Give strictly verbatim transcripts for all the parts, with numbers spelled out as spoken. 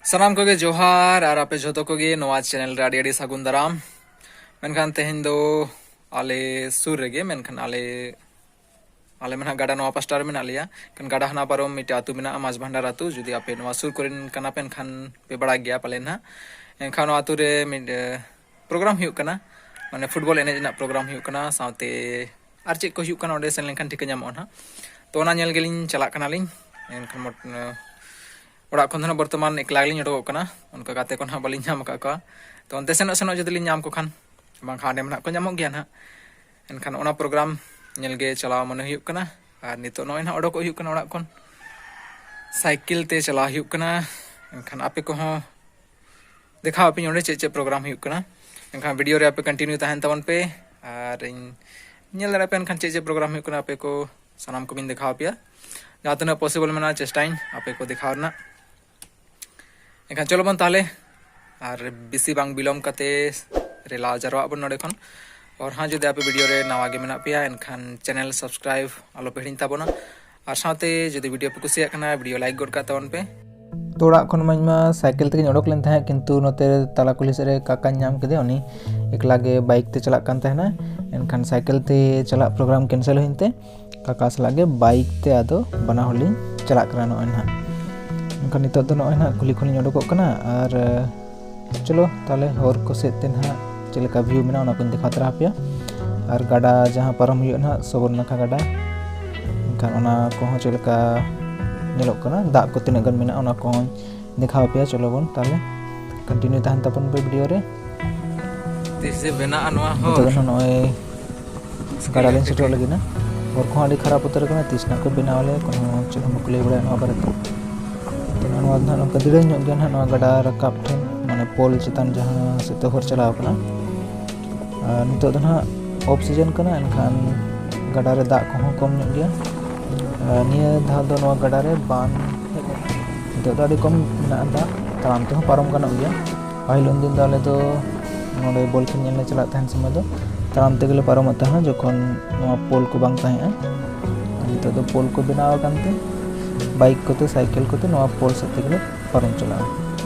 ᱥᱟᱱᱟᱢ ᱠᱚᱜᱮ ᱡᱚᱦᱟᱨ, ᱟᱨ ᱟᱯᱮ ᱡᱷᱚᱛᱚ ᱠᱚᱜᱮ ᱱᱚᱣᱟ ᱪᱮᱱᱮᱞ ᱨᱮ ᱟᱹᱰᱤ ᱟᱹᱰᱤ ᱥᱟᱹᱜᱩᱱ ᱫᱟᱨᱟᱢ᱾ ᱢᱮᱱᱠᱷᱟᱱ ᱛᱮᱦᱮᱧ ᱫᱚ ᱟᱞᱮ ᱥᱩᱨ ᱨᱮᱜᱮ, ᱢᱮᱱᱠᱷᱟᱱ ᱟᱞᱮ, ᱟᱞᱮ ᱢᱟ ᱱᱟᱦᱟᱜ ᱜᱟᱰᱟ ᱱᱚᱣᱟ ᱯᱟᱥᱴᱟ ᱨᱮ ᱢᱮᱱᱟᱜ ᱞᱮᱭᱟ᱾ ᱮᱱᱠᱷᱟᱱ ᱜᱟᱰᱟ ᱦᱟᱱᱟ ᱯᱟᱨᱚᱢ ᱢᱤᱫᱴᱮᱡ ᱟᱹᱛᱩ ᱢᱮᱱᱟᱜᱼᱟ, ᱢᱟᱹᱡᱷ ᱵᱷᱟᱱᱰᱟᱨ ᱟᱹᱛᱩ᱾ ᱡᱩᱫᱤ ᱟᱯᱮ ᱱᱚᱣᱟ ᱥᱩᱨ ᱠᱚᱨᱮᱱ ᱠᱟᱱᱟ ᱯᱮ, ᱮᱱᱠᱷᱟᱱ ᱯᱮ ᱵᱟᱲᱟᱭ ᱜᱮᱭᱟ ᱯᱟᱞᱮ ᱱᱟᱦᱟᱜ᱾ ᱮᱱᱠᱷᱟᱱ ᱱᱚᱣᱟ ᱟᱹᱛᱩ ᱨᱮ ᱢᱤᱫ, ᱮ, ᱯᱨᱳᱜᱨᱟᱢ ᱦᱩᱭᱩᱜ ᱠᱟᱱᱟ, ᱢᱟᱱᱮ ᱯᱷᱩᱴᱵᱚᱞ ᱮᱱᱮᱡ ᱨᱮᱱᱟᱜ ᱯᱨᱳᱜᱨᱟᱢ ᱦᱩᱭᱩᱜ ᱠᱟᱱᱟ, ᱥᱟᱶᱛᱮ ᱟᱨ ᱪᱮᱫ ᱠᱚ ᱦᱩᱭᱩᱜ ᱠᱟᱱᱟ, ᱚᱸᱰᱮ ᱥᱮᱱ ᱞᱮᱱᱠᱷᱟᱱ ᱴᱷᱤᱠᱟᱹ ᱧᱟᱢᱚᱜᱼᱟ ᱱᱟᱦᱟᱜ᱾ ᱛᱚ, ᱚᱱᱟ ᱧᱮᱞ ᱜᱮᱞᱤᱧ ᱪᱟᱞᱟᱜ ᱠᱟᱱᱟᱞᱤᱧ᱾ ᱮᱱᱠᱷᱟᱱ ᱢᱚᱴ-, ᱮ, ᱚᱲᱟᱜ ᱠᱷᱚᱱ ᱫᱚ ᱱᱟᱦᱟᱜ ᱵᱚᱨᱛᱚᱢᱟᱱ ᱮᱠᱞᱟ ᱜᱮᱞᱤᱧ ᱚᱰᱚᱠᱚᱜ ᱠᱟᱱᱟ, ᱚᱱᱠᱟ ᱜᱟᱛᱮ ᱠᱚ ᱱᱟᱦᱟᱜ ᱵᱟᱹᱞᱤᱧ ᱧᱟᱢ ᱟᱠᱟᱫ ᱠᱚᱣᱟ᱾ ᱛᱚ, ᱚᱱᱛᱮ ᱥᱮᱱᱚᱜ ᱥᱮᱱᱚᱜ ᱡᱩᱫᱤ ᱞᱤᱧ ᱧᱟᱢ ᱠᱚ ᱠᱷᱟᱱ, ᱵᱟᱝᱠᱷᱟᱱ ᱚᱸᱰᱮ ᱢᱟ ᱱᱟᱦᱟᱜ ᱠᱚ ᱧᱟᱢᱚᱜ ᱜᱮᱭᱟ ᱱᱟᱦᱟᱜ᱾ ᱮᱱᱠᱷᱟᱱ ᱚᱱᱟ ᱯᱨᱳᱜᱨᱟᱢ ᱧᱮᱞ ᱜᱮ ᱪᱟᱞᱟᱣ ᱢᱚᱱᱮ ᱦᱩᱭᱩᱜ ᱠᱟᱱᱟ᱾ ᱟᱨ ᱱᱤᱛᱚᱜ ᱱᱚᱜᱼᱚᱭ ᱱᱟᱦᱟᱜ ᱚᱰᱚᱠᱚᱜ ᱦᱩᱭᱩᱜ ᱠᱟᱱᱟ ᱚᱲᱟᱜ ᱠᱷᱚᱱ, ᱥᱟᱭᱠᱮᱞ ᱛᱮ ᱪᱟᱞᱟᱣ ᱦᱩᱭᱩᱜ ᱠᱟᱱᱟ᱾ ᱮᱱᱠᱷᱟᱱ ᱟᱯᱮ ᱠᱚᱦᱚᱸ ᱫᱮᱠᱷᱟᱣ ᱟᱯᱮᱧ ᱚᱸᱰᱮ ᱪᱮᱫ ᱪᱮᱫ ᱯᱨᱳᱜᱨᱟᱢ ᱦᱩᱭᱩᱜ ᱠᱟᱱᱟ᱾ ᱮᱱᱠᱷᱟᱱ ᱵᱷᱤᱰᱤᱭᱳ ᱨᱮ ᱟᱯᱮ ᱠᱚᱱᱴᱤᱱᱤᱭᱩ ᱛᱟᱦᱮᱱ ᱛᱟᱵᱚᱱ ᱯᱮ, ᱟᱨ ᱤᱧ ᱧᱮᱞ ᱫᱟᱲᱮᱭᱟᱯᱮ ᱮᱱᱠᱷᱟᱱ ᱪᱮᱫ ᱪᱮᱫ ᱯᱨᱳᱜᱨᱟᱢ ᱦᱩᱭᱩᱜ ᱠᱟᱱᱟ, ᱟᱯᱮ ᱠᱚ ᱥᱟᱱᱟᱢ ᱠᱚᱵᱤᱱ ᱫᱮᱠᱷᱟᱣ ᱟᱯᱮᱭᱟ᱾ ᱡᱟᱦᱟᱸ ᱛᱤᱱᱟᱹᱜ ᱯᱚᱥᱤᱵᱚᱞ ᱢᱮᱱᱟᱜᱼᱟ, ᱪᱮᱥᱴᱟᱭᱟᱹᱧ ᱟᱯᱮ ᱠᱚ ᱫᱮᱠᱷᱟᱣ ᱨᱮᱱᱟᱜ᱾ ᱮᱱᱠᱷᱟᱱ ᱪᱚᱞᱚ ᱵᱚᱱ ᱛᱟᱦᱚᱞᱮ, ᱟᱨ ᱵᱮᱥᱤ ᱵᱟᱝ ᱵᱤᱞᱚᱢ ᱠᱟᱛᱮ ᱨᱮᱞᱟ ᱡᱟᱨᱣᱟᱜ ᱵᱚᱱ ᱱᱚᱰᱮ ᱠᱷᱚᱱ᱾ ᱟᱨ ᱦᱟᱸ, ᱡᱩᱫᱤ ᱟᱯᱮ ᱵᱷᱤᱰᱤᱭᱳ ᱨᱮ ᱱᱟᱣᱟ ᱜᱮ ᱢᱮᱱᱟᱜ ᱯᱮᱭᱟ, ᱮᱱᱠᱷᱟᱱ ᱪᱮᱱᱮᱞ ᱥᱟᱵᱥᱠᱨᱟᱭᱤᱵ ᱟᱞᱚ ᱯᱮ ᱦᱤᱲᱤᱧ ᱛᱟᱵᱚᱱᱟ᱾ ᱟᱨ ᱥᱟᱶᱛᱮ ᱡᱩᱫᱤ ᱵᱷᱤᱰᱤᱭᱳ ᱯᱮ ᱠᱩᱥᱤᱭᱟᱜ ᱠᱟᱱᱟ, ᱵᱷᱤᱰᱤᱭᱳ ᱞᱟᱭᱤᱠ ᱜᱚᱫ ᱠᱟᱜ ᱛᱟᱵᱚᱱ ᱯᱮ᱾ ᱛᱚ, ᱚᱲᱟᱜ ᱠᱷᱚᱱ ᱢᱟ ᱤᱧ ᱢᱟ ᱥᱟᱭᱠᱮᱞ ᱛᱮᱜᱤᱧ ᱚᱰᱚᱠ ᱞᱮᱱ ᱛᱟᱦᱮᱸᱫ, ᱠᱤᱱᱛᱩ ᱱᱚᱛᱮ ᱛᱟᱞᱟ ᱠᱩᱞᱦᱤ ᱥᱮᱫ ᱨᱮ ᱠᱟᱠᱟᱧ ᱧᱟᱢ ᱠᱮᱫᱮᱭᱟ, ᱩᱱᱤ ᱮᱠᱞᱟ ᱜᱮ ᱵᱟᱭᱤᱠ ᱛᱮ ᱪᱟᱞᱟᱜ ᱠᱟᱱ ᱛᱟᱦᱮᱱᱟ᱾ ᱮᱱᱠᱷᱟᱱ ᱥᱟᱭᱠᱮᱞ ᱛᱮ ᱪᱟᱞᱟᱜ ᱯᱨᱳᱜᱨᱟᱢ ᱠᱮᱱᱥᱮᱞ ᱦᱩᱭᱮᱱ ᱛᱮ ᱠᱟᱠᱟ ᱥᱟᱞᱟᱜ ᱜᱮ ᱵᱟᱭᱤᱠ ᱛᱮ ᱟᱫᱚ ᱵᱟᱱᱟ ᱦᱚᱲ ᱞᱤᱧ ᱪᱟᱞᱟᱜ ᱠᱟᱱᱟ ᱱᱚᱜᱼᱚᱭ ᱱᱟᱦᱟᱜ᱾ ᱮᱱᱠᱷᱟᱱ ᱱᱤᱛᱚᱜ ᱫᱚ ᱱᱚᱜᱼᱚᱭ ᱱᱟᱦᱟᱜ ᱠᱩᱞᱦᱤ ᱠᱷᱚᱱᱤᱧ ᱚᱰᱚᱠᱚᱜ ᱠᱟᱱᱟ᱾ ᱟᱨ, ᱮ, ᱪᱚᱞᱚ ᱛᱟᱦᱚᱞᱮ ᱦᱚᱨ ᱠᱚ ᱥᱮᱫ ᱛᱮ ᱱᱟᱦᱟᱜ ᱪᱮᱫ ᱞᱮᱠᱟ ᱵᱷᱤᱭᱩ ᱢᱮᱱᱟᱜᱼᱟ, ᱚᱱᱟ ᱠᱚᱧ ᱫᱮᱠᱷᱟᱣ ᱛᱚᱨᱟ ᱟᱯᱮᱭᱟ᱾ ᱟᱨ ᱜᱟᱰᱟ ᱡᱟᱦᱟᱸ ᱯᱟᱨᱚᱢ ᱦᱩᱭᱩᱜᱼᱟ ᱱᱟᱦᱟᱜ, ᱥᱚᱵᱚᱨᱱᱟᱠᱷᱟ ᱜᱟᱰᱟ, ᱮᱱᱠᱷᱟᱱ ᱚᱱᱟ ᱠᱚᱦᱚᱸ ᱪᱮᱫ ᱞᱮᱠᱟ ᱧᱮᱞᱚᱜ ᱠᱟᱱᱟ, ᱫᱟᱜ ᱠᱚ ᱛᱤᱱᱟᱹᱜ ᱜᱟᱱ ᱢᱮᱱᱟᱜᱼᱟ, ᱚᱱᱟ ᱠᱚᱦᱚᱸ ᱫᱮᱠᱷᱟᱣ ᱟᱯᱮᱭᱟ᱾ ᱪᱚᱞᱚ ᱵᱚᱱ ᱛᱟᱦᱚᱞᱮ ᱠᱚᱱᱴᱤᱱᱤᱭᱩ ᱛᱟᱦᱮᱱ ᱛᱟᱵᱚᱱ ᱯᱮ ᱵᱷᱤᱰᱤᱭᱳ ᱨᱮ᱾ ᱛᱤᱥ ᱡᱮ ᱵᱮᱱᱟᱜᱼᱟ ᱱᱚᱣᱟ ᱦᱚᱨ? ᱱᱤᱛᱚᱜ ᱫᱚ ᱱᱟᱦᱟᱜ ᱱᱚᱜᱼᱚᱭ ᱜᱟᱰᱟ ᱞᱤᱧ ᱥᱮᱴᱮᱨᱚᱜ ᱞᱟᱹᱜᱤᱫ ᱱᱟ᱾ ᱦᱚᱨ ᱠᱚᱦᱚᱸ ᱟᱹᱰᱤ ᱠᱷᱟᱨᱟᱯ ᱩᱛᱟᱹᱨ ᱟᱠᱟᱱᱟ, ᱛᱤᱥ ᱱᱟᱦᱟᱜ ᱠᱚ ᱵᱮᱱᱟᱣ ᱟᱞᱮᱭᱟ, ᱠᱳᱱᱳ ᱪᱮᱫ ᱦᱚᱸ ᱵᱟᱠᱚ ᱞᱟᱹᱭ ᱵᱟᱲᱟᱭᱟ ᱱᱚᱣᱟ ᱵᱟᱨᱮᱛᱮ᱾ ᱛᱚ, ᱱᱚᱣᱟ ᱫᱚ ᱱᱟᱦᱟᱜ ᱱᱚᱝᱠᱟ ᱫᱤᱲᱟᱹᱝ ᱧᱚᱜ ᱜᱮᱭᱟ ᱱᱟᱦᱟᱜ ᱱᱚᱣᱟ ᱜᱟᱰᱟ ᱨᱟᱠᱟᱵ ᱴᱷᱮᱱ, ᱢᱟᱱᱮ ᱯᱳᱞ ᱪᱮᱛᱟᱱ ᱡᱟᱦᱟᱸ ᱥᱮᱫ ᱛᱮ ᱦᱚᱨ ᱪᱟᱞᱟᱣ ᱠᱟᱱᱟ᱾ ᱟᱨ ᱱᱤᱛᱚᱜ ᱫᱚ ᱱᱟᱦᱟᱜ ᱚᱯᱷ ᱥᱤᱡᱚᱱ ᱠᱟᱱᱟ, ᱮᱱᱠᱷᱟᱱ ᱜᱟᱰᱟ ᱨᱮ ᱫᱟᱜ ᱠᱚᱦᱚᱸ ᱠᱚᱢ ᱧᱚᱜ ᱜᱮᱭᱟ᱾ ᱟᱨ ᱱᱤᱭᱟᱹ ᱫᱷᱟᱣ ᱫᱚ ᱱᱚᱣᱟ ᱜᱟᱰᱟ ᱨᱮ ᱵᱟᱱ ᱦᱮᱡ ᱞᱮᱱᱟ᱾ ᱱᱤᱛᱚᱜ ᱫᱚ ᱟᱹᱰᱤ ᱠᱚᱢ ᱢᱮᱱᱟᱜᱼᱟ ᱫᱟᱜ, ᱛᱟᱲᱟᱢ ᱛᱮᱦᱚᱸ ᱯᱟᱨᱚᱢ ᱜᱟᱱᱚᱜ ᱜᱮᱭᱟ᱾ ᱯᱟᱹᱦᱤᱞ ᱩᱱᱫᱤᱱ ᱫᱚ ᱟᱞᱮ ᱫᱚ ᱱᱚᱰᱮ ᱵᱚᱞ ᱠᱷᱮᱞ ᱧᱮᱞ ᱞᱮ ᱪᱟᱞᱟᱜ ᱛᱟᱦᱮᱱ ᱥᱚᱢᱚᱭ ᱫᱚ ᱛᱟᱲᱟᱢ ᱛᱮᱜᱮ ᱞᱮ ᱯᱟᱨᱚᱢᱚᱜ ᱛᱟᱦᱮᱱᱟ, ᱡᱚᱠᱷᱚᱱ ᱱᱚᱣᱟ ᱯᱳᱞ ᱠᱚ ᱵᱟᱝ ᱛᱟᱦᱮᱸᱜᱼᱟ᱾ ᱟᱨ ᱱᱤᱛᱚᱜ ᱫᱚ ᱯᱳᱞ ᱠᱚ ᱵᱮᱱᱟᱣ ᱟᱠᱟᱱ ᱛᱮ ᱵᱟᱭᱤᱠ ᱠᱚᱛᱮ, ᱥᱟᱭᱠᱮᱞ ᱠᱚᱛᱮ ᱱᱚᱣᱟ ᱯᱳᱞ ᱥᱮᱫ ᱛᱮᱜᱮ ᱞᱮ ᱯᱟᱨᱚᱢ ᱪᱟᱞᱟᱜᱼᱟ᱾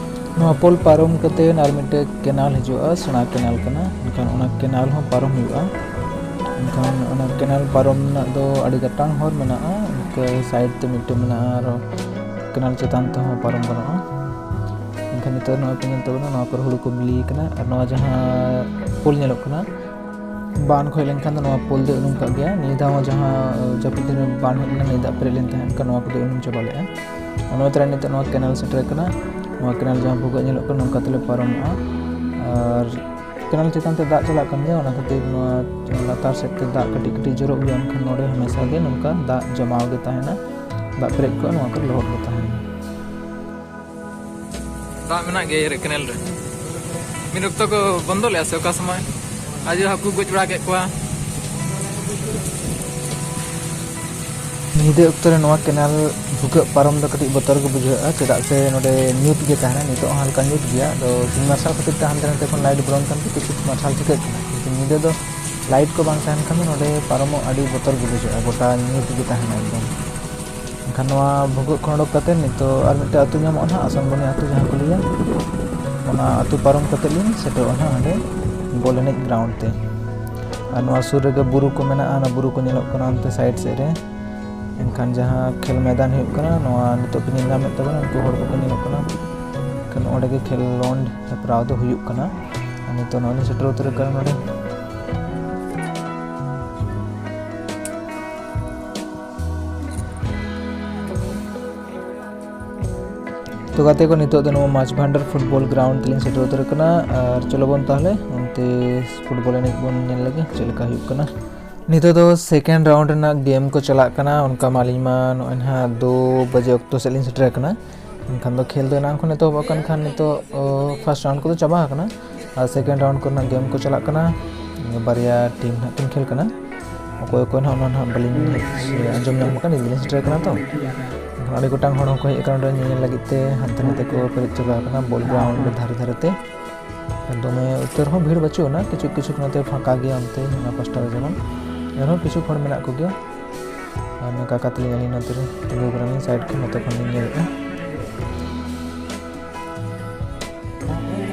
ᱱᱚᱣᱟ ᱯᱳᱞ ᱯᱟᱨᱚᱢ ᱠᱟᱛᱮ ᱟᱨ ᱢᱤᱫᱴᱮᱡ ᱠᱮᱱᱟᱞ ᱦᱤᱡᱩᱜᱼᱟ, ᱥᱮᱬᱟ ᱠᱮᱱᱟᱞ ᱠᱟᱱᱟ᱾ ᱮᱱᱠᱷᱟᱱ ᱚᱱᱟ ᱠᱮᱱᱟᱞ ᱦᱚᱸ ᱯᱟᱨᱚᱢ ᱦᱩᱭᱩᱜᱼᱟ᱾ ᱮᱱᱠᱷᱟᱱ ᱚᱱᱟ ᱠᱮᱱᱟᱞ ᱯᱟᱨᱚᱢ ᱨᱮᱱᱟᱜ ᱫᱚ ᱟᱹᱰᱤ ᱜᱟᱴᱟᱝ ᱦᱚᱨ ᱢᱮᱱᱟᱜᱼᱟ᱾ ᱤᱱᱠᱟᱹ ᱥᱟᱭᱤᱰ ᱛᱮ ᱢᱤᱫᱴᱮᱡ ᱢᱮᱱᱟᱜᱼᱟ, ᱟᱨ ᱠᱮᱱᱟᱞ ᱪᱮᱛᱟᱱ ᱛᱮᱦᱚᱸ ᱯᱟᱨᱚᱢ ᱜᱟᱱᱚᱜᱼᱟ᱾ ᱮᱱᱠᱷᱟᱱ ᱱᱤᱛᱚᱜ ᱱᱚᱣᱟ ᱯᱮ ᱧᱮᱞ ᱛᱟᱵᱚᱱᱟ, ᱱᱚᱣᱟ ᱠᱚᱨᱮ ᱦᱩᱲᱩ ᱠᱚ ᱵᱤᱞᱤ ᱠᱟᱱᱟ᱾ ᱟᱨ ᱱᱚᱣᱟ ᱡᱟᱦᱟᱸ ᱯᱳᱞ ᱧᱮᱞᱚᱜ ᱠᱟᱱᱟ, ᱵᱟᱱ ᱠᱚ ᱦᱮᱡ ᱞᱮᱱᱠᱷᱟᱱ ᱫᱚ ᱱᱚᱣᱟ ᱯᱳᱞ ᱫᱚ ᱩᱱᱩᱢ ᱠᱟᱜ ᱜᱮᱭᱟ᱾ ᱱᱤᱭᱟᱹ ᱫᱷᱟᱣ ᱦᱚᱸ ᱡᱟᱦᱟᱸ ᱡᱟᱹᱯᱩᱫ ᱫᱤᱱ ᱨᱮ ᱵᱟᱱ ᱦᱮᱡ ᱞᱮᱱᱟ, ᱱᱤᱭᱟᱹ ᱫᱟᱜ ᱯᱮᱨᱮᱡ ᱞᱮᱱ ᱛᱟᱦᱮᱸᱫ, ᱮᱱᱠᱷᱟᱱ ᱱᱚᱣᱟ ᱠᱚᱫᱚ ᱩᱱᱩᱢ ᱪᱟᱵᱟ ᱞᱮᱫᱼᱟ᱾ ᱚᱱᱟ ᱛᱟᱭᱚᱢ ᱱᱤᱛᱚᱜ ᱱᱚᱣᱟ ᱠᱮᱱᱟᱞ ᱥᱮᱴᱮᱨ ᱠᱟᱱᱟ᱾ ᱱᱚᱣᱟ ᱠᱮᱱᱟᱞ ᱡᱟᱦᱟᱸ ᱵᱷᱩᱜᱟᱹᱜ ᱧᱮᱞᱚᱜ ᱠᱟᱱᱟ, ᱱᱚᱝᱠᱟ ᱛᱮᱞᱮ ᱯᱟᱨᱚᱢᱚᱜᱼᱟ᱾ ᱟᱨ ᱠᱮᱱᱟᱞ ᱪᱮᱛᱟᱱ ᱛᱮ ᱫᱟᱜ ᱪᱟᱞᱟᱜ ᱠᱟᱱ ᱜᱮᱭᱟ, ᱚᱱᱟ ᱠᱷᱟᱹᱛᱤᱨ ᱱᱚᱣᱟ ᱞᱟᱛᱟᱨ ᱥᱮᱫ ᱛᱮ ᱫᱟᱜ ᱠᱟᱹᱴᱤᱡ ᱠᱟᱹᱴᱤᱡ ᱡᱚᱨᱚᱜ ᱜᱮᱭᱟ, ᱮᱱᱠᱷᱟᱱ ᱱᱚᱰᱮ ᱦᱟᱢᱮᱥᱟ ᱜᱮ ᱱᱚᱝᱠᱟ ᱫᱟᱜ ᱡᱚᱢᱟᱣ ᱜᱮ ᱛᱟᱦᱮᱱᱟ, ᱫᱟᱜ ᱯᱮᱨᱮᱡ ᱠᱚᱜᱼᱟ, ᱱᱚᱣᱟ ᱠᱚᱨᱮ ᱞᱚᱦᱚᱫ ᱜᱮ ᱛᱟᱦᱮᱱᱟ᱾ ᱫᱟᱜ ᱢᱮᱱᱟᱜ ᱜᱮᱭᱟ ᱨᱮ ᱠᱮᱱᱮᱞ ᱨᱮ᱾ ᱢᱤᱫ ᱚᱠᱛᱚ ᱠᱚ ᱵᱚᱱᱫᱚ ᱞᱮᱫᱼᱟ ᱥᱮ ᱚᱠᱟ ᱥᱚᱢᱚᱭ? ᱟᱨ ᱡᱩᱫᱤ ᱦᱟᱹᱠᱩ ᱜᱚᱡ ᱵᱟᱲᱟ ᱠᱮᱫ ᱠᱚᱣᱟ᱾ ᱧᱤᱫᱟᱹ ᱚᱠᱛᱚ ᱨᱮ ᱱᱚᱣᱟ ᱠᱮᱱᱟᱞ ᱵᱷᱩᱜᱟᱹᱜ ᱯᱟᱨᱚᱢ ᱫᱚ ᱠᱟᱹᱴᱤᱡ ᱵᱚᱛᱚᱨ ᱜᱮ ᱵᱩᱡᱷᱟᱹᱜᱼᱟ, ᱪᱮᱫᱟᱜ ᱥᱮ ᱱᱚᱰᱮ ᱧᱩᱛ ᱜᱮ ᱛᱟᱦᱮᱱᱟ᱾ ᱱᱤᱛᱚᱜ ᱦᱚᱸ ᱦᱟᱞᱠᱟ ᱧᱩᱛ ᱜᱮᱭᱟ, ᱟᱫᱚ ᱥᱤᱧ ᱢᱟᱨᱥᱟᱞ ᱠᱷᱟᱹᱛᱤᱨ ᱛᱮ ᱦᱟᱱᱛᱮ ᱱᱟᱛᱮ ᱠᱷᱚᱱ ᱞᱟᱭᱤᱴ ᱵᱚᱞᱚᱱ ᱠᱟᱱ ᱛᱮ ᱠᱤᱪᱷᱩ ᱢᱟᱨᱥᱟᱞ ᱴᱷᱤᱠᱟᱹᱜ ᱠᱟᱱᱟ, ᱠᱤᱱᱛᱩ ᱧᱤᱫᱟᱹ ᱫᱚ ᱞᱟᱭᱤᱴ ᱠᱚ ᱵᱟᱝ ᱛᱟᱦᱮᱱ ᱠᱷᱟᱱ ᱫᱚ ᱱᱚᱰᱮ ᱯᱟᱨᱚᱢᱚᱜ ᱟᱹᱰᱤ ᱵᱚᱛᱚᱨ ᱜᱮ ᱵᱩᱡᱷᱟᱹᱜᱼᱟ, ᱜᱚᱴᱟ ᱧᱩᱛ ᱜᱮ ᱛᱟᱦᱮᱱᱟ ᱮᱠᱫᱚᱢ᱾ ᱮᱱᱠᱷᱟᱱ ᱱᱚᱣᱟ ᱵᱷᱩᱜᱟᱹᱜ ᱠᱷᱚᱱ ᱚᱰᱚᱠ ᱠᱟᱛᱮ ᱱᱤᱛᱚᱜ ᱟᱨ ᱢᱤᱫᱴᱮᱱ ᱟᱹᱛᱩ ᱧᱟᱢᱚᱜᱼᱟ ᱱᱟᱦᱟᱜ, ᱟᱥᱟᱱᱵᱚᱱᱤ ᱟᱹᱛᱩ ᱡᱟᱦᱟᱸ ᱠᱚ ᱞᱟᱹᱭᱟ, ᱚᱱᱟ ᱟᱹᱛᱩ ᱯᱟᱨᱚᱢ ᱠᱟᱛᱮ ᱞᱤᱧ ᱥᱮᱴᱮᱨᱚᱜᱼᱟ ᱱᱟᱦᱟᱜ ᱦᱟᱸᱰᱮ ᱵᱚᱞ ᱮᱱᱮᱡ ᱜᱨᱟᱣᱩᱱᱰ ᱛᱮ᱾ ᱟᱨ ᱱᱚᱣᱟ ᱥᱩᱨ ᱨᱮᱜᱮ ᱵᱩᱨᱩ ᱠᱚ ᱢᱮᱱᱟᱜᱼᱟ, ᱚᱱᱟ ᱵᱩᱨᱩ ᱠᱚ ᱧᱮᱞᱚᱜ ᱠᱟᱱᱟ ᱚᱱᱛᱮ ᱥᱟᱭᱤᱰ ᱥᱮᱫ ᱨᱮ᱾ ᱮᱱᱠᱷᱟᱱ ᱡᱟᱦᱟᱸ ᱠᱷᱮᱞ ᱢᱚᱭᱫᱟᱱ ᱦᱩᱭᱩᱜ ᱠᱟᱱᱟ, ᱱᱚᱣᱟ ᱱᱤᱛᱚᱜ ᱯᱮ ᱧᱮᱞ ᱧᱟᱢᱮᱫ ᱛᱟᱵᱚᱱᱟ, ᱩᱱᱠᱩ ᱦᱚᱲ ᱠᱚᱠᱚ ᱧᱮᱞᱚᱜ ᱠᱟᱱᱟ᱾ ᱮᱱᱠᱷᱟᱱ ᱚᱸᱰᱮ ᱜᱮ ᱠᱷᱮᱞᱳᱸᱰ ᱦᱮᱯᱨᱟᱣ ᱫᱚ ᱦᱩᱭᱩᱜ ᱠᱟᱱᱟ᱾ ᱟᱨ ᱱᱤᱛᱚᱜ ᱱᱚᱜᱼᱚᱭ ᱞᱤᱧ ᱥᱮᱴᱮᱨ ᱩᱛᱟᱹᱨ ᱟᱠᱟᱱᱟ ᱱᱚᱰᱮ᱾ ᱛᱚ ᱜᱟᱛᱮ ᱠᱚ, ᱱᱤᱛᱚᱜ ᱫᱚ ᱱᱚᱣᱟ ᱢᱟᱪᱷ ᱵᱷᱟᱱᱰᱟᱨ ᱯᱷᱩᱴᱵᱚᱞ ᱜᱨᱟᱣᱩᱱᱰ ᱛᱮᱞᱤᱧ ᱥᱮᱴᱮᱨ ᱩᱛᱟᱹᱨ ᱟᱠᱟᱱᱟ᱾ ᱟᱨ ᱪᱚᱞᱚ ᱵᱚᱱ ᱛᱟᱦᱚᱞᱮ ᱚᱱᱛᱮ ᱯᱷᱩᱴᱵᱚᱞ ᱮᱱᱮᱡ ᱵᱚᱱ ᱧᱮᱞ ᱞᱮᱜᱮ ᱪᱮᱫ ᱞᱮᱠᱟ ᱦᱩᱭᱩᱜ ᱠᱟᱱᱟ᱾ ᱱᱤᱛᱚᱜ ᱫᱚ ᱥᱮᱠᱮᱱᱰ ᱨᱟᱣᱩᱱᱰ ᱨᱮᱱᱟᱜ ᱜᱮᱢ ᱠᱚ ᱪᱟᱞᱟᱜ ᱠᱟᱱᱟ᱾ ᱚᱱᱠᱟ ᱢᱟ ᱟᱹᱞᱤᱧ ᱢᱟ ᱱᱚᱜᱼᱚᱭ ᱱᱟᱦᱟᱜ ᱫᱩ ᱵᱟᱡᱮ ᱚᱠᱛᱚ ᱥᱮᱫ ᱞᱤᱧ ᱥᱮᱴᱮᱨ ᱟᱠᱟᱱᱟ᱾ ᱮᱱᱠᱷᱟᱱ ᱫᱚ ᱠᱷᱮᱞ ᱫᱚ ᱮᱱᱟᱝ ᱠᱷᱚᱱ ᱮᱛᱚᱦᱚᱵ ᱟᱠᱟᱱ ᱠᱷᱟᱱ ᱱᱤᱛᱚᱜ, ᱚ, ᱯᱷᱟᱥᱴ ᱨᱟᱣᱩᱱᱰ ᱠᱚᱫᱚ ᱪᱟᱵᱟ ᱟᱠᱟᱱᱟ᱾ ᱟᱨ ᱥᱮᱠᱮᱱᱰ ᱨᱟᱣᱩᱱᱰ ᱠᱚᱨᱮᱱᱟᱜ ᱜᱮᱢ ᱠᱚ ᱪᱟᱞᱟᱜ ᱠᱟᱱᱟ᱾ ᱵᱟᱨᱭᱟ ᱴᱤᱢ ᱱᱟᱦᱟᱜ ᱠᱤᱱ ᱠᱷᱮᱞ ᱠᱟᱱᱟ᱾ ᱚᱠᱚᱭ ᱚᱠᱚᱭ ᱱᱟᱦᱟᱜ ᱚᱱᱟ ᱱᱟᱦᱟᱜ ᱵᱟᱹᱞᱤᱧ ᱦᱮᱡ ᱥᱮ ᱟᱸᱡᱚᱢ ᱧᱟᱢ ᱟᱠᱟᱫ, ᱱᱤᱛ ᱜᱮᱞᱤᱧ ᱥᱮᱴᱮᱨ ᱟᱠᱟᱱᱟ ᱛᱚ᱾ ᱮᱱᱠᱷᱟᱱ ᱟᱹᱰᱤ ᱜᱚᱴᱟᱝ ᱦᱚᱲ ᱦᱚᱸᱠᱚ ᱦᱮᱡ ᱟᱠᱟᱱᱟ ᱚᱸᱰᱮ ᱧᱮᱧᱮᱞ ᱞᱟᱹᱜᱤᱫ ᱛᱮ, ᱦᱟᱱᱛᱮ ᱱᱟᱛᱮ ᱠᱚ ᱯᱮᱨᱮᱡ ᱪᱟᱵᱟ ᱟᱠᱟᱱᱟ ᱵᱚᱞ ᱜᱨᱟᱣᱩᱱᱰ ᱫᱷᱟᱨᱮ ᱫᱷᱟᱨᱮ ᱛᱮ᱾ ᱫᱚᱢᱮ ᱩᱛᱟᱹᱨ ᱦᱚᱸ ᱵᱷᱤᱲ ᱵᱟᱹᱪᱩᱜ ᱟᱱᱟ, ᱠᱤᱪᱷᱩ ᱠᱤᱪᱷᱩ ᱱᱚᱛᱮ ᱯᱷᱟᱸᱠᱟ ᱜᱮᱭᱟ, ᱚᱱᱛᱮ ᱚᱱᱟ ᱯᱟᱥᱴᱟ ᱨᱮ ᱡᱮᱢᱚᱱ, ᱮᱱᱨᱮᱦᱚᱸ ᱠᱤᱪᱷᱩ ᱦᱚᱲ ᱢᱮᱱᱟᱜ ᱠᱚᱜᱮᱭᱟ᱾ ᱟᱨ ᱱᱚᱝᱠᱟ ᱠᱟᱛᱮ ᱟᱹᱞᱤᱧ ᱱᱚᱛᱮ ᱨᱮ ᱛᱤᱸᱜᱩ ᱟᱠᱟᱱᱟᱞᱤᱧ, ᱥᱟᱭᱤᱰ ᱠᱷᱚᱱ ᱱᱚᱛᱮ ᱠᱷᱚᱱ ᱞᱤᱧ ᱧᱮᱞᱮᱫᱼᱟ᱾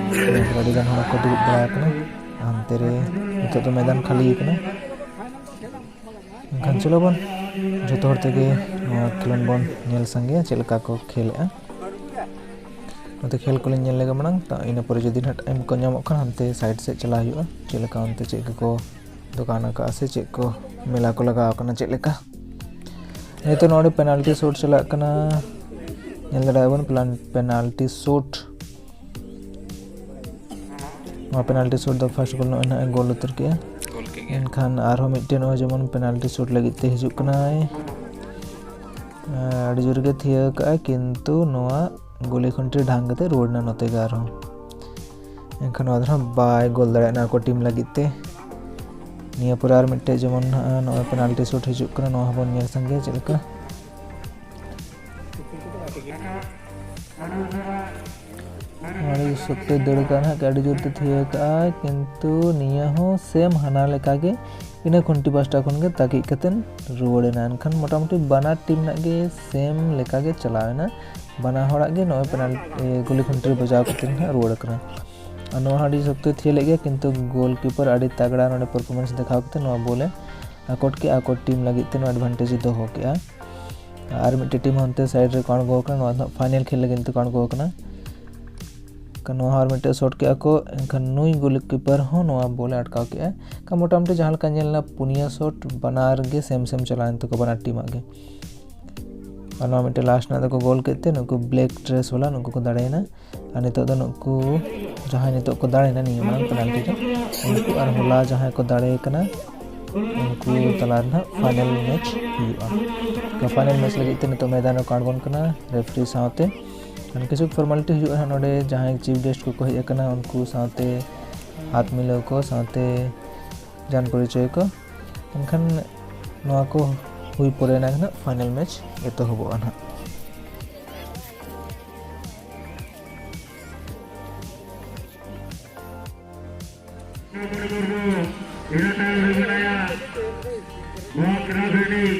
ᱟᱹᱰᱤ ᱜᱟᱱ ᱦᱚᱲ ᱠᱚ ᱫᱩᱲᱩᱵ ᱵᱟᱲᱟ ᱟᱠᱟᱱᱟ᱾ ᱦᱟᱱᱛᱮ ᱨᱮ ᱱᱤᱛᱚᱜ ᱫᱚ ᱢᱚᱭᱫᱟᱱ ᱠᱷᱟᱹᱞᱤ ᱟᱠᱟᱱᱟ᱾ ᱮᱱᱠᱷᱟᱱ ᱪᱚᱞᱚ ᱵᱚᱱ ᱡᱚᱛᱚ ᱦᱚᱲ ᱛᱮᱜᱮ ᱱᱚᱣᱟ ᱠᱷᱮᱞᱳᱱᱰ ᱵᱚᱱ ᱧᱮᱞ ᱥᱟᱸᱜᱮᱭᱟ ᱪᱮᱫ ᱞᱮᱠᱟ ᱠᱚ ᱠᱷᱮᱞᱮᱜᱼᱟ᱾ ᱱᱚᱛᱮ ᱠᱷᱮᱞ ᱠᱚᱞᱤᱧ ᱧᱮᱞ ᱞᱮᱜᱮ ᱢᱟᱲᱟᱝ, ᱛᱟ-, ᱤᱱᱟᱹ ᱯᱚᱨᱮ ᱡᱩᱫᱤ ᱱᱟᱦᱟᱜ ᱴᱟᱭᱤᱢ ᱠᱚ ᱧᱟᱢᱚᱜ ᱠᱷᱟᱱ ᱦᱟᱱᱛᱮ ᱥᱟᱭᱤᱰ ᱥᱮᱫ ᱪᱟᱞᱟᱣ ᱦᱩᱭᱩᱜᱼᱟ, ᱪᱮᱫ ᱞᱮᱠᱟ ᱚᱱᱛᱮ ᱪᱮᱫ ᱠᱚᱠᱚ ᱫᱚᱠᱟᱱ ᱟᱠᱟᱫᱼᱟ ᱥᱮ ᱪᱮᱫ ᱠᱚ ᱢᱮᱞᱟ ᱠᱚ ᱞᱟᱜᱟᱣ ᱟᱠᱟᱱᱟ ᱪᱮᱫ ᱞᱮᱠᱟ᱾ ᱱᱤᱛᱚᱜ ᱱᱚᱰᱮ ᱯᱮᱱᱟᱞᱴᱤ ᱥᱩᱴ ᱪᱟᱞᱟᱜ ᱠᱟᱱᱟ, ᱧᱮᱞ ᱫᱟᱲᱮᱭᱟᱜᱼᱟ ᱵᱚᱱ ᱯᱮᱱᱟᱞᱴᱤ ᱥᱩᱴ᱾ ᱱᱚᱣᱟ ᱯᱮᱱᱟᱞᱴᱤ ᱥᱩᱴ ᱫᱚ ᱯᱷᱟᱥᱴ ᱜᱳᱞ ᱱᱚᱜᱼᱚᱭ ᱱᱟᱦᱟᱜ ᱮ ᱜᱳᱞ ᱩᱛᱟᱹᱨ ᱠᱮᱜᱼᱟ᱾ ᱜᱳᱞ ᱠᱮᱜᱼᱟ᱾ ᱮᱱᱠᱷᱟᱱ ᱟᱨᱦᱚᱸ ᱢᱤᱫᱴᱮᱱ ᱱᱚᱜᱼᱚᱭ ᱡᱮᱢᱚᱱ ᱯᱮᱱᱟᱞᱴᱤ ᱥᱩᱴ ᱞᱟᱹᱜᱤᱫ ᱛᱮ ᱦᱤᱡᱩᱜ ᱠᱟᱱᱟᱭ᱾ ᱟᱹᱰᱤ ᱡᱳᱨ ᱜᱮ ᱛᱷᱤᱭᱟᱹ ᱠᱟᱜᱼᱟᱭ, ᱠᱤᱱᱛᱩ ᱱᱚᱣᱟ ᱜᱩᱞᱤ ᱠᱷᱩᱱᱴᱤ ᱨᱮ ᱰᱷᱟᱝ ᱠᱟᱛᱮ ᱨᱩᱣᱟᱹᱲ ᱮᱱᱟ ᱱᱚᱛᱮ ᱜᱮ ᱟᱨᱦᱚᱸ᱾ ᱮᱱᱠᱷᱟᱱ ᱱᱚᱣᱟ ᱫᱚ ᱱᱟᱦᱟᱜ ᱵᱟᱭ ᱜᱳᱞ ᱫᱟᱲᱮᱭᱟᱜᱼᱟ ᱟᱠᱚ ᱴᱤᱢ ᱞᱟᱹᱜᱤᱫ ᱛᱮ᱾ ᱱᱤᱭᱟᱹ ᱯᱚᱨᱮ ᱟᱨ ᱢᱤᱫᱴᱮᱡ ᱡᱮᱢᱚᱱ ᱱᱟᱦᱟᱜ ᱱᱚᱜᱼᱚᱭ ᱯᱮᱱᱟᱞᱴᱤ ᱥᱩᱴ ᱦᱤᱡᱩᱜ ᱠᱟᱱᱟ, ᱱᱚᱣᱟ ᱦᱚᱸᱵᱚᱱ ᱧᱮᱞ ᱥᱟᱸᱜᱮᱭᱟ ᱪᱮᱫ ᱞᱮᱠᱟ᱾ ᱟᱹᱰᱤ ᱥᱚᱠᱛᱚᱭ ᱫᱟᱹᱲ ᱠᱟᱜᱼᱟ ᱱᱟᱦᱟᱜ, ᱟᱹᱰᱤ ᱡᱳᱨ ᱛᱮ ᱛᱷᱤᱭᱟᱹ ᱠᱟᱜᱼᱟᱭ, ᱠᱤᱱᱛᱩ ᱱᱤᱭᱟᱹ ᱦᱚᱸ ᱥᱮᱢ ᱦᱟᱱᱟ ᱞᱮᱠᱟ ᱜᱮ ᱤᱱᱟᱹ ᱠᱷᱩᱱᱴᱤ ᱯᱟᱥᱴᱟ ᱠᱷᱚᱱ ᱜᱮ ᱛᱟᱹᱠᱤᱡ ᱠᱟᱛᱮ ᱨᱩᱣᱟᱹᱲ ᱮᱱᱟ᱾ ᱮᱱᱠᱷᱟᱱ ᱢᱚᱴᱟᱢᱩᱴᱤ ᱵᱟᱱᱟᱨ ᱴᱤᱢ ᱨᱮᱱᱟᱜ ᱜᱮ ᱥᱮᱢ ᱞᱮᱠᱟ ᱜᱮ ᱪᱟᱞᱟᱣ ᱮᱱᱟ᱾ ᱵᱟᱱᱟ ᱦᱚᱲᱟᱜ ᱜᱮ ᱱᱚᱜᱼᱚᱭ ᱯᱮᱱᱟᱞ-, ᱮ, ᱜᱩᱞᱤ ᱠᱷᱩᱱᱴᱤ ᱨᱮ ᱵᱟᱡᱟᱣ ᱠᱟᱛᱮ ᱱᱟᱦᱟᱜ ᱨᱩᱣᱟᱹᱲ ᱠᱟᱱᱟ᱾ ᱟᱨ ᱱᱚᱣᱟ ᱦᱚᱸ ᱟᱹᱰᱤ ᱥᱚᱠᱛᱚᱭ ᱛᱷᱤᱭᱟᱹ ᱞᱮᱫ ᱜᱮᱭᱟ, ᱠᱤᱱᱛᱩ ᱜᱳᱞᱠᱤᱯᱟᱨ ᱟᱹᱰᱤ ᱛᱟᱜᱲᱟ ᱱᱚᱰᱮ ᱯᱟᱨᱯᱷᱚᱨᱢᱮᱱᱥ ᱫᱮᱠᱷᱟᱣ ᱠᱟᱛᱮ ᱱᱚᱣᱟ ᱵᱚᱞ ᱮ ᱟᱠᱚᱴ ᱠᱮᱜᱼᱟ, ᱟᱠᱚ ᱴᱤᱢ ᱞᱟᱹᱜᱤᱫ ᱛᱮ ᱱᱚᱣᱟ ᱮᱰᱵᱷᱟᱱᱴᱮᱡᱽ ᱮ ᱫᱚᱦᱚ ᱠᱮᱜᱼᱟ᱾ ᱟᱨ ᱢᱤᱫᱴᱮᱡ ᱴᱤᱢ ᱦᱚᱸ ᱚᱱᱛᱮ ᱥᱟᱭᱤᱰ ᱨᱮᱠᱚ ᱟᱬᱜᱚ ᱟᱠᱟᱱᱟ, ᱱᱚᱣᱟ ᱫᱚ ᱦᱟᱸᱜ ᱯᱷᱟᱭᱱᱮᱞ ᱠᱷᱮᱞ ᱞᱟᱹᱜᱤᱫ ᱛᱮᱠᱚ ᱟᱬᱜᱚ ᱟᱠᱟᱱᱟ᱾ ᱱᱚᱣᱟ ᱦᱚᱸ ᱟᱨ ᱢᱤᱫᱴᱮᱡ ᱥᱚᱴ ᱠᱮᱜᱼᱟ ᱠᱚ, ᱮᱱᱠᱷᱟᱱ ᱱᱩᱭ ᱜᱳᱞᱠᱤᱯᱟᱨ ᱦᱚᱸ ᱱᱚᱣᱟ ᱵᱚᱞ ᱮ ᱟᱴᱠᱟᱣ ᱠᱮᱜᱼᱟ᱾ ᱮᱱᱠᱷᱟᱱ ᱢᱚᱴᱟᱢᱩᱴᱤ ᱡᱟᱦᱟᱸ ᱞᱮᱠᱟ ᱧᱮᱞ ᱮᱱᱟ, ᱯᱩᱱᱭᱟᱹ ᱥᱚᱴ ᱵᱟᱱᱟᱨ ᱜᱮ ᱥᱮᱢ ᱥᱮᱢ ᱪᱟᱞᱟᱣᱮᱱ ᱛᱟᱠᱚ, ᱵᱟᱱᱟᱨ ᱴᱤᱢᱟᱜ ᱜᱮ᱾ ᱟᱨ ᱱᱚᱣᱟ ᱢᱤᱫᱴᱮᱡ ᱞᱟᱥᱴ ᱨᱮᱱᱟᱜ ᱫᱚᱠᱚ ᱜᱳᱞ ᱠᱮᱫ ᱛᱮ ᱱᱩᱠᱩ ᱵᱞᱮᱠ ᱰᱨᱮᱥ ᱵᱟᱞᱟ ᱱᱩᱠᱩ ᱠᱚ ᱫᱟᱲᱮᱭᱮᱱᱟ᱾ ᱟᱨ ᱱᱤᱛᱚᱜ ᱫᱚ ᱱᱩᱠᱩ ᱡᱟᱦᱟᱸᱭ ᱱᱤᱛᱚᱜ ᱠᱚ ᱫᱟᱲᱮᱭᱮᱱᱟ ᱱᱤᱭᱟᱹ ᱢᱟᱲᱟᱝ ᱯᱮᱱᱟᱞᱴᱤ ᱨᱮ, ᱩᱱᱠᱩ ᱟᱨ ᱦᱚᱞᱟ ᱡᱟᱦᱟᱸᱭ ᱠᱚ ᱫᱟᱲᱮ ᱠᱟᱱᱟ, ᱩᱱᱠᱩ ᱛᱟᱞᱟ ᱨᱮ ᱱᱟᱦᱟᱜ ᱯᱷᱟᱭᱱᱮᱞ ᱢᱮᱪ ᱦᱩᱭᱩᱜᱼᱟ᱾ ᱛᱚ, ᱯᱷᱟᱭᱱᱮᱞ ᱢᱮᱪ ᱞᱟᱹᱜᱤᱫ ᱛᱮ ᱱᱤᱛᱚᱜ ᱢᱚᱭᱫᱟᱱ ᱨᱮᱠᱚ ᱟᱬᱜᱚᱱ ᱠᱟᱱᱟ ᱨᱮᱯᱷᱨᱤ ᱥᱟᱶᱛᱮ᱾ ᱠᱤᱪᱷᱩ ᱯᱷᱚᱨᱢᱟᱞᱤᱴᱤ ᱦᱩᱭᱩᱜᱼᱟ ᱱᱟᱦᱟᱜ ᱱᱚᱰᱮ, ᱡᱟᱦᱟᱸᱭ ᱪᱤᱯ ᱜᱮᱥᱴ ᱠᱚᱠᱚ ᱦᱮᱡ ᱟᱠᱟᱱᱟ ᱩᱱᱠᱩ ᱥᱟᱶᱛᱮ ᱦᱟᱛ ᱢᱤᱞᱟᱹᱣ ᱠᱚ ᱥᱟᱶᱛᱮ ᱡᱟᱱ ᱯᱚᱨᱤᱪᱚᱭ ᱠᱚ᱾ ᱮᱱᱠᱷᱟᱱ ᱱᱚᱣᱟ ᱠᱚ ᱦᱩᱭ ᱯᱚᱨᱮ ᱱᱟᱜ ᱱᱟᱦᱟᱜ ᱯᱷᱟᱭᱱᱮᱞ ᱢᱮᱪ ᱮᱛᱚᱦᱚᱵᱚᱜᱼᱟ ᱱᱟᱦᱟᱜ᱾ ᱢᱩᱨᱢᱩ, ᱤᱱᱟᱹ ᱛᱟᱭᱚᱢ ᱨᱮ ᱢᱮᱱᱟᱭᱟ ᱱᱚᱣᱟ ᱠᱞᱟᱵᱽ ᱨᱤᱱᱤᱡ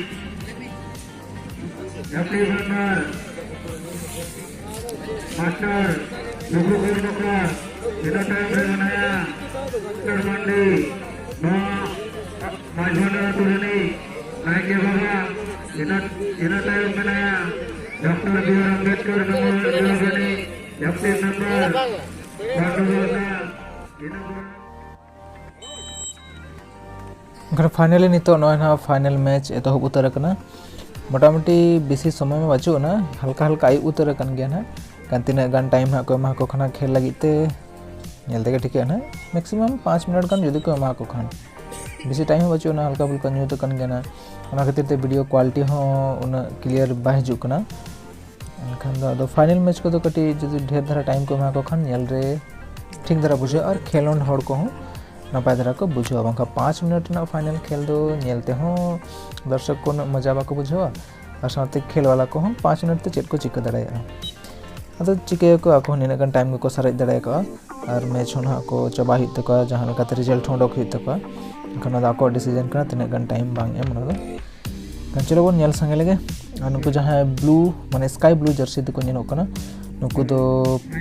ᱡᱟᱹᱛᱤ ᱵᱟᱱᱰᱟᱨ ᱢᱟᱥᱴᱟᱨ ᱥᱩᱵᱷᱚᱠᱚᱨ ᱵᱟᱠᱷᱨᱟ᱾ ᱤᱱᱟᱹ ᱛᱟᱭᱚᱢ ᱨᱮ ᱢᱮᱱᱟᱭᱟ ᱰᱟᱠᱛᱟᱨ ᱢᱟᱱᱰᱤ, ᱱᱚᱣᱟ ᱢᱟᱹᱡᱷᱤ ᱟᱹᱛᱩ ᱨᱤᱱᱤᱡ ᱱᱟᱭᱠᱮ ᱵᱟᱵᱟ᱾ ᱤᱱᱟᱹ, ᱤᱱᱟᱹ ᱛᱟᱭᱚᱢ ᱢᱮᱱᱟᱭᱟ doctor B R Ambedkar memorial club ᱨᱤᱱᱤᱡ ᱠᱮᱯᱴᱮᱱ ᱱᱟᱢᱵᱟᱨ ᱯᱟᱸᱰᱩ ᱦᱟᱸᱥᱫᱟ᱾ ᱤᱱᱟᱹ ᱯᱚᱨᱮ ᱢᱮᱱᱠᱷᱟᱱ finally ᱱᱤᱛᱚᱜ ᱱᱚᱜᱼᱚᱭ ᱱᱟᱦᱟᱜ final match ᱮᱛᱚᱦᱚᱵ ᱩᱛᱟᱹᱨ ᱟᱠᱟᱱᱟ᱾ ᱢᱚᱴᱟᱢᱩᱴᱤ ᱵᱮᱥᱤ ᱥᱚᱢᱚᱭ ᱢᱟ ᱵᱟᱹᱪᱩᱜ ᱟᱱᱟ, ᱦᱟᱞᱠᱟ ᱦᱟᱞᱠᱟ ᱟᱹᱭᱩᱵ ᱩᱛᱟᱹᱨ ᱟᱠᱟᱱ ᱜᱮᱭᱟ ᱱᱟᱦᱟᱜ᱾ ᱠᱷᱟᱱ ᱛᱤᱱᱟᱹᱜ ᱜᱟᱱ time ᱦᱟᱸᱜ ᱠᱚ ᱮᱢᱟ ᱠᱚ ᱠᱟᱱᱟ ᱠᱷᱮᱞ ᱞᱟᱹᱜᱤᱫ ᱛᱮ, ᱧᱮᱞ ᱛᱮᱜᱮ ᱴᱷᱤᱠᱟᱹᱜᱼᱟ ᱱᱟᱦᱟᱜ᱾ Maximum ᱯᱟᱸᱪ ᱢᱤᱱᱤᱴ ᱜᱟᱱ ᱡᱩᱫᱤ ᱠᱚ ᱮᱢᱟ ᱠᱚ ᱠᱷᱟᱱ, ᱵᱮᱥᱤ time ᱦᱚᱸ ᱵᱟᱹᱪᱩᱜ ᱟᱱᱟ, ᱦᱟᱞᱠᱟ ᱯᱷᱩᱞᱠᱟ ᱧᱩᱛ ᱟᱠᱟᱱ ᱜᱮᱭᱟ ᱱᱟᱦᱟᱜ᱾ ᱚᱱᱟ ᱠᱷᱟᱹᱛᱤᱨ ᱛᱮ video quality ᱦᱚᱸ ᱩᱱᱟᱹᱜ clear ᱵᱟᱭ ᱦᱤᱡᱩᱜ ᱠᱟᱱᱟ᱾ ᱮᱱᱠᱷᱟᱱ ᱫᱚ ᱟᱫᱚ final match ᱠᱚᱫᱚ ᱠᱟᱹᱴᱤᱡ ᱡᱩᱫᱤ ᱰᱷᱮᱨ ᱫᱷᱟᱨᱟ time ᱠᱚ ᱮᱢᱟ ᱠᱚ ᱠᱷᱟᱱ ᱧᱮᱞ ᱨᱮ ᱴᱷᱤᱠ ᱫᱷᱟᱨᱟ ᱵᱩᱡᱷᱟᱹᱜᱼᱟ ᱟᱨ ᱠᱷᱮᱞᱳᱸᱰ ᱦᱚᱲ ᱠᱚᱦᱚᱸ ᱱᱟᱯᱟᱭ ᱫᱷᱟᱨᱟ ᱠᱚ ᱵᱩᱡᱷᱟᱹᱣᱟ᱾ ᱵᱟᱝᱠᱷᱟᱱ ᱯᱟᱸᱪ ᱢᱤᱱᱤᱴ ᱨᱮᱱᱟᱜ final ᱠᱷᱮᱞ ᱫᱚ ᱧᱮᱞ ᱛᱮᱦᱚᱸ ᱫᱚᱨᱥᱚᱠ ᱠᱚ ᱩᱱᱟᱹᱜ ᱢᱚᱡᱟ ᱵᱟᱠᱚ ᱵᱩᱡᱷᱟᱹᱣᱟ, ᱟᱨ ᱥᱟᱶᱛᱮ ᱠᱷᱮᱞ ᱵᱟᱞᱟ ᱠᱚᱦᱚᱸ ᱯᱟᱸᱪ ᱢᱤᱱᱤᱴ ᱛᱮ ᱪᱮᱫ ᱠᱚ ᱪᱤᱠᱟᱹ ᱫᱟᱲᱮᱭᱟᱜᱼᱟ᱾ ᱟᱫᱚ ᱪᱤᱠᱟᱹᱭᱟᱠᱚ, ᱟᱠᱚ ᱦᱚᱸ ᱱᱤᱱᱟᱹᱜ ᱜᱟᱱ time ᱜᱮᱠᱚ ᱥᱟᱨᱮᱡ ᱫᱟᱲᱮᱭᱟᱠᱚᱣᱟ᱾ ᱟᱨ match ᱦᱚᱸ ᱱᱟᱦᱟᱜ ᱠᱚ ᱪᱟᱵᱟ ᱦᱩᱭᱩᱜ ᱛᱟᱠᱚᱣᱟ, ᱡᱟᱦᱟᱸ ᱞᱮᱠᱟᱛᱮ result ᱦᱚᱸ ᱚᱰᱚᱠ ᱦᱩᱭᱩᱜ ᱛᱟᱠᱚᱣᱟ᱾ ᱮᱱᱠᱷᱟᱱ ᱚᱱᱟ ᱫᱚ ᱟᱠᱚᱣᱟᱜ decision ᱠᱟᱱᱟ, ᱛᱤᱱᱟᱹᱜ ᱜᱟᱱ time ᱵᱟᱝ ᱮᱢ ᱚᱱᱟ ᱫᱚ᱾ ᱮᱱᱠᱷᱟᱱ ᱪᱚᱞᱚ ᱵᱚᱱ ᱧᱮᱞ ᱥᱟᱸᱜᱮ ᱞᱮᱜᱮ᱾ ᱟᱨ ᱱᱩᱠᱩ ᱡᱟᱦᱟᱸᱭ blue, ᱢᱟᱱᱮ sky blue jersey ᱛᱮᱠᱚ ᱧᱮᱞᱚᱜ ᱠᱟᱱᱟ, ᱱᱩᱠᱩ ᱫᱚ,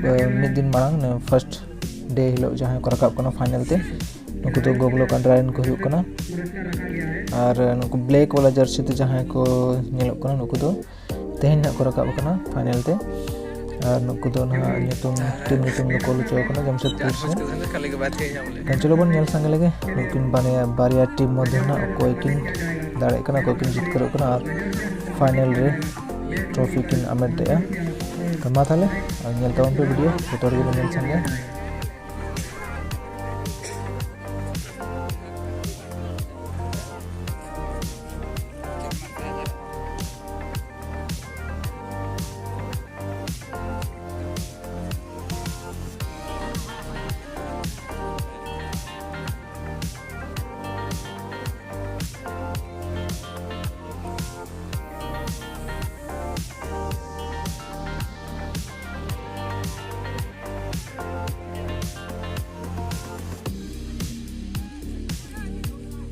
ᱮ, ᱢᱤᱫ ᱫᱤᱱ ᱢᱟᱲᱟᱝ, ᱱᱮ, first day ᱦᱤᱞᱳᱜ ᱡᱟᱦᱟᱸᱭ ᱠᱚ ᱨᱟᱠᱟᱵ ᱠᱟᱱᱟ final ᱛᱮ, ᱱᱩᱠᱩ ᱫᱚ ᱜᱚᱜᱽᱞᱚᱠ ᱟᱱᱰᱨᱟ ᱨᱮᱱ ᱠᱚ ᱦᱩᱭᱩᱜ ᱠᱟᱱᱟ᱾ ᱟᱨ ᱱᱩᱠᱩ black ᱵᱟᱞᱟ jersey ᱛᱮ ᱡᱟᱦᱟᱸᱭ ᱠᱚ ᱧᱮᱞᱚᱜ ᱠᱟᱱᱟ, ᱱᱩᱠᱩ ᱫᱚ ᱛᱮᱦᱮᱧ ᱱᱟᱦᱟᱜ ᱠᱚ ᱨᱟᱠᱟᱵ ᱟᱠᱟᱱᱟ final ᱛᱮ᱾ ᱟᱨ ᱱᱩᱠᱩ ᱫᱚ ᱱᱟᱦᱟᱜ ᱧᱩᱛᱩᱢ, team ᱧᱩᱛᱩᱢ ᱫᱚᱠᱚ ᱚᱞ ᱦᱚᱪᱚ ᱟᱠᱟᱱᱟ ᱡᱟᱢᱥᱮᱫᱽᱯᱩᱨ ᱥᱮ᱾ ᱮᱱᱠᱷᱟᱱ ᱪᱚᱞᱚ ᱵᱚᱱ ᱧᱮᱞ ᱥᱟᱸᱜᱮ ᱞᱮᱜᱮ ᱱᱩᱠᱤᱱ ᱵᱟᱱᱭᱟ, ᱵᱟᱨᱭᱟ team ᱢᱚᱫᱽᱫᱷᱮ ᱱᱟᱦᱟᱜ ᱚᱠᱚᱭ ᱠᱤᱱ ᱫᱟᱲᱮᱭᱟᱜ ᱠᱟᱱᱟ, ᱚᱠᱚᱭ ᱠᱤᱱ ᱡᱤᱛᱠᱟᱹᱨᱚᱜ ᱠᱟᱱᱟ ᱟᱨ final ᱨᱮ trophy ᱠᱤᱱ ᱟᱢᱮᱴ ᱫᱟᱲᱮᱭᱟᱜᱼᱟ᱾ ᱛᱚ ᱢᱟ ᱛᱟᱦᱚᱞᱮ ᱧᱮᱞ ᱛᱟᱵᱚᱱ ᱯᱮ video, ᱡᱚᱛᱚ ᱦᱚᱲ ᱜᱮᱵᱚᱱ ᱧᱮᱞ ᱥᱟᱸᱜᱮᱭᱟ᱾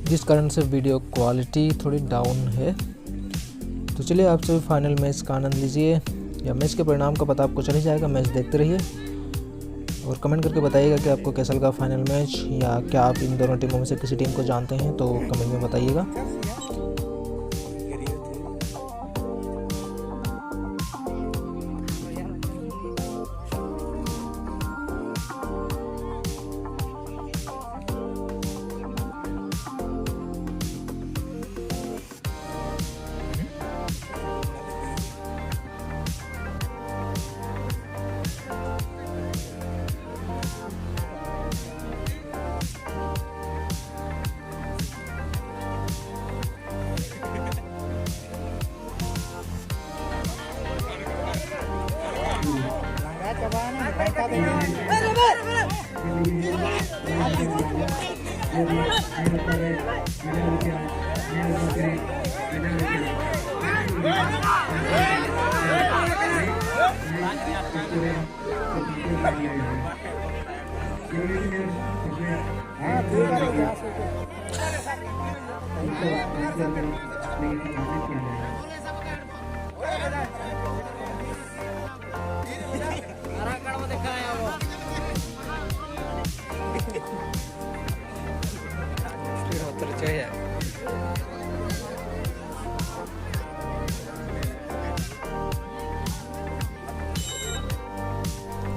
जिस कारण से video quality थोड़ी down है। तो चलिए, आप सभी final match का आनंद लीजिए। या match के परिणाम का पता आपको चल ही जाएगा, match देखते रहिए। और कमेंट करके बताइएगा कि आपको कैसा लगा फाइनल मैच, या क्या आप इन दोनों टीमों में से किसी टीम को जानते हैं तो कमेंट में बताइएगा।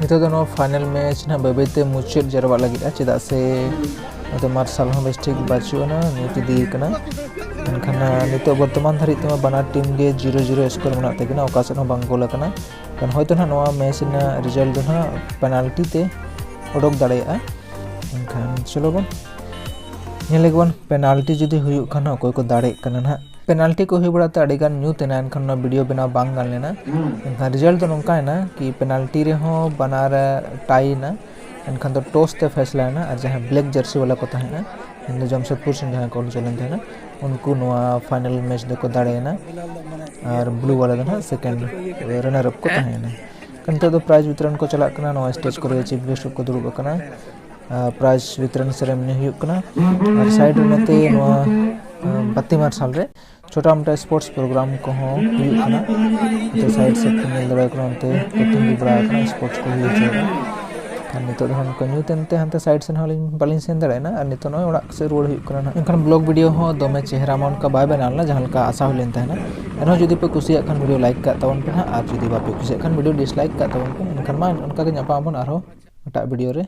ᱱᱤᱛᱚᱜ ᱫᱚ ᱱᱚᱣᱟ ᱯᱷᱟᱭᱱᱟᱞ ᱢᱮᱪ ᱱᱟᱦᱟᱜ ᱵᱟᱹᱭ ᱵᱟᱹᱭᱛᱮ ᱢᱩᱪᱟᱹᱫ ᱡᱟᱨᱣᱟᱜ ᱞᱟᱹᱜᱤᱫᱼᱟ, ᱪᱮᱫᱟᱜ ᱥᱮ ᱱᱚᱛᱮ ᱢᱟᱨᱥᱟᱞ ᱦᱚᱸ ᱵᱮᱥ ᱴᱷᱤᱠ ᱵᱟᱹᱪᱩᱜ ᱟᱱᱟ, ᱧᱩᱛ ᱤᱫᱤ ᱠᱟᱱᱟ᱾ ᱢᱮᱱᱠᱷᱟᱱ, ᱱᱤᱛᱚᱜ ᱵᱚᱨᱛᱚᱢᱟᱱ ᱫᱷᱟᱹᱨᱤᱡ ᱛᱮᱢᱟ ᱵᱟᱱᱟᱨ ᱴᱤᱢ ᱜᱮ ᱡᱤᱨᱳ ᱡᱤᱨᱳ ᱥᱠᱳᱨ ᱢᱮᱱᱟᱜ ᱛᱟᱹᱠᱤᱱᱟ, ᱚᱠᱟ ᱥᱮᱫ ᱦᱚᱸ ᱵᱟᱝ ᱜᱳᱞ ᱟᱠᱟᱱᱟ᱾ ᱠᱷᱟᱱ ᱦᱚᱭᱛᱳ ᱱᱟᱦᱟᱜ ᱱᱚᱣᱟ ᱢᱮᱪ ᱨᱮᱱᱟᱜ ᱨᱮᱡᱟᱞᱴ ᱫᱚ ᱱᱟᱦᱟᱜ ᱯᱮᱱᱟᱞᱴᱤ ᱛᱮ ᱚᱰᱚᱠ ᱫᱟᱲᱮᱭᱟᱜᱼᱟ᱾ ᱮᱱᱠᱷᱟᱱ ᱪᱚᱞᱚ ᱵᱚᱱ ᱧᱮᱞ ᱞᱮᱜᱮ ᱵᱚᱱ ᱯᱮᱱᱟᱞᱴᱤ ᱡᱩᱫᱤ ᱦᱩᱭᱩᱜ ᱠᱷᱟᱱ ᱚᱠᱚᱭ ᱠᱚ ᱫᱟᱲᱮᱜ ᱠᱟᱱᱟ ᱱᱟᱦᱟᱜ᱾ ᱯᱮᱱᱟᱞᱴᱤ ᱠᱚ ᱦᱩᱭ ᱵᱟᱲᱟᱛᱮ ᱟᱹᱰᱤ ᱜᱟᱱ ᱧᱩᱛ ᱮᱱᱟ, ᱮᱱᱠᱷᱟᱱ ᱱᱚᱣᱟ ᱵᱷᱤᱰᱤᱭᱳ ᱵᱮᱱᱟᱣ ᱵᱟᱝ ᱜᱟᱱ ᱞᱮᱱᱟ᱾ ᱮᱱᱠᱷᱟᱱ ᱨᱮᱡᱟᱞᱴ ᱫᱚ ᱱᱚᱝᱠᱟᱭᱮᱱᱟ ᱠᱤ ᱯᱮᱱᱟᱞᱴᱤ ᱨᱮᱦᱚᱸ ᱵᱟᱱᱟᱨ ᱴᱟᱭ ᱮᱱᱟ, ᱮᱱᱠᱷᱟᱱ ᱫᱚ ᱴᱚᱥ ᱛᱮ ᱯᱷᱮᱥᱞᱟ ᱮᱱᱟ᱾ ᱟᱨ ᱡᱟᱦᱟᱸᱭ ᱵᱞᱮᱠ ᱡᱟᱹᱨᱥᱤ ᱣᱟᱞᱟ ᱠᱚ ᱛᱟᱦᱮᱸᱱᱟ, ᱢᱮᱱᱫᱚ ᱡᱟᱢᱥᱮᱫᱽᱯᱩᱨ ᱥᱮᱱ ᱡᱟᱦᱟᱸᱭ ᱠᱚ ᱦᱚᱪᱚ ᱞᱮᱱ ᱛᱟᱦᱮᱸᱱᱟ, ᱩᱱᱠᱩ ᱱᱚᱣᱟ ᱯᱷᱟᱭᱱᱟᱞ ᱢᱮᱪ ᱫᱚᱠᱚ ᱫᱟᱲᱮᱭᱮᱱᱟ᱾ ᱟᱨ ᱵᱞᱩ ᱣᱟᱞᱟ ᱫᱚ ᱱᱟᱦᱟᱜ ᱥᱮᱠᱮᱱᱰ ᱨᱟᱱᱟᱨ ᱟᱯ ᱠᱚ ᱛᱟᱦᱮᱸᱭᱮᱱᱟ᱾ ᱱᱤᱛᱚᱜ ᱫᱚ ᱯᱨᱟᱭᱤᱡᱽ ᱵᱤᱛᱚᱨᱚᱱ ᱠᱚ ᱪᱟᱞᱟᱜ ᱠᱟᱱᱟ᱾ ᱱᱚᱣᱟ ᱥᱴᱮᱡᱽ ᱠᱚᱨᱮ ᱪᱤᱯ ᱜᱮᱥᱴ ᱠᱚ ᱫᱩᱲᱩᱵ ᱟᱠᱟᱱᱟ᱾ ᱟᱨ ᱯᱨᱟᱭᱤᱡᱽ ᱵᱤᱛᱚᱨᱚᱱ ᱥᱮᱨᱮᱢᱚᱱᱤ ᱦᱩᱭᱩᱜ ᱠᱟᱱᱟ᱾ ᱟᱨ ᱥᱟᱭᱤᱰ ᱨᱮ ᱱᱚᱛᱮ ᱱᱚᱣᱟ, ᱟᱸ, ᱵᱟᱹᱛᱤ ᱢᱟᱨᱥᱟᱞ ᱨᱮ ᱪᱷᱳᱴᱟ ᱢᱳᱴᱟ ᱥᱯᱳᱨᱴᱥ ᱯᱨᱳᱜᱨᱟᱢ ᱠᱚᱦᱚᱸ ᱦᱩᱭᱩᱜ ᱠᱟᱱᱟ᱾ ᱱᱚᱛᱮ ᱥᱟᱭᱤᱰ ᱥᱮᱫ ᱯᱮ ᱧᱮᱞ ᱫᱟᱲᱮᱭᱟᱜ ᱠᱟᱱᱟ, ᱚᱱᱛᱮ ᱠᱚ ᱛᱤᱸᱜᱩ ᱵᱟᱲᱟ ᱟᱠᱟᱱᱟ, ᱥᱯᱳᱨᱴᱥ ᱠᱚ ᱦᱩᱭ ᱦᱚᱪᱚᱭᱮᱫᱟ᱾ ᱟᱨ ᱱᱤᱛᱚᱜ ᱫᱚ ᱱᱚᱝᱠᱟ ᱧᱩᱛ ᱮᱱᱛᱮ ᱦᱟᱱᱛᱮ side ᱥᱮᱱ ᱦᱚᱸ ᱵᱟᱹᱞᱤᱧ ᱥᱮᱱ ᱫᱟᱲᱮᱭᱟᱜᱼᱟ᱾ ᱟᱨ ᱱᱤᱛᱚᱜ ᱱᱚᱜᱼᱚᱭ ᱚᱲᱟᱜ ᱥᱮᱫ ᱨᱩᱣᱟᱹᱲ ᱦᱩᱭᱩᱜ ᱠᱟᱱᱟ ᱱᱟᱦᱟᱜ᱾ ᱢᱮᱱᱠᱷᱟᱱ vlog video ᱦᱚᱸ ᱫᱚᱢᱮ ᱪᱮᱦᱨᱟ ᱢᱟ ᱚᱱᱠᱟ ᱵᱟᱭ ᱵᱮᱱᱟᱣ ᱞᱮᱱᱟ, ᱡᱟᱦᱟᱸ ᱞᱮᱠᱟ ᱟᱥᱟ ᱦᱩᱭ ᱞᱮᱱ ᱛᱟᱦᱮᱱᱟ᱾ ᱮᱱᱦᱚᱸ ᱡᱩᱫᱤ ᱯᱮ ᱠᱩᱥᱤᱭᱟᱜ ᱠᱷᱟᱱ video like ᱠᱟᱜ ᱛᱟᱵᱚᱱ ᱯᱮ ᱱᱟᱦᱟᱜ, ᱟᱨ ᱡᱩᱫᱤ ᱵᱟᱯᱮ ᱠᱩᱥᱤᱭᱟᱜ ᱠᱷᱟᱱ video dislike ᱠᱟᱜ ᱛᱟᱵᱚᱱ ᱯᱮ᱾ ᱮᱱᱠᱷᱟᱱ ᱢᱟ ᱚᱱᱠᱟ ᱜᱮ ᱧᱟᱯᱟᱢ ᱟᱵᱚᱱ ᱟᱨᱦᱚᱸ ᱮᱴᱟᱜ video ᱨᱮ᱾